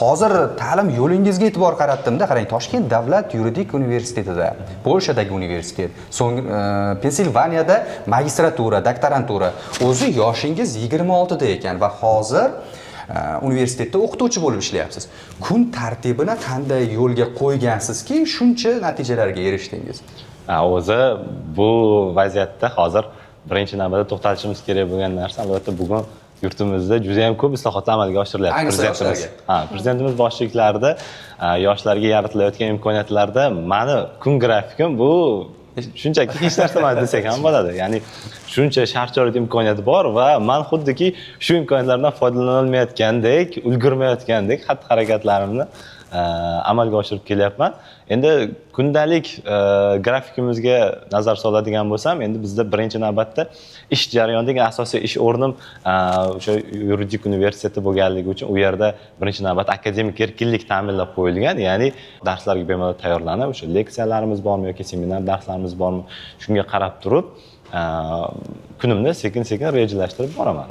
Hozir ta'lim yo'lingizga e'tibor qaratdimda, qarang, Toshkent davlat yuridik universitetida, Polshadagi universitet, so'ng Pensilvaniyada magistratura, doktorantura. O'zi yoshingiz 26 da ekan va hozir universitetda o'qituvchi bo'lib ishlayapsiz. Kun tartibini qanday yo'lga qo'ygansizki, shuncha natijalarga erishdingiz? O'zi bu vaziyatda hozir birinchi navbatda to'xtalishimiz kerak bo'lgan narsa, albatta, bugun yurtimizda juda yam ko'p islohotlar amalga oshirilyapti. Ayniqsa Prezidentimiz, yoshlarga. Ha, prezidentimiz boshchiliklarida yoshlarga yaratilayotgan imkoniyatlarda mani kun grafikim bu shunchaki hech narsa emas desak ham bo'ladi. Ya'ni shuncha shart sharoit, imkoniyati bor va man xuddiki shu imkoniyatlardan foydalanolmayotgandek, ulgurmayotgandek xatti harakatlarimni amalga oshirib kelyapman. Endi kundalik grafikimizga nazar soladigan bo'lsam, endi bizda birinchi navbatda ish jarayonidagi asosiy ish o'rnim o'sha yuridik universiteti bo'lganligi uchun u yerda birinchi navbatda akademik erkinlik ta'minlab qo'yilgan. Ya'ni darslarga bemalol tayyorlanib, o'sha leksiyalarimiz bormi yoki seminar darslarimiz bormi, shunga qarab turib kunimni sekin sekin rejalashtirib boraman.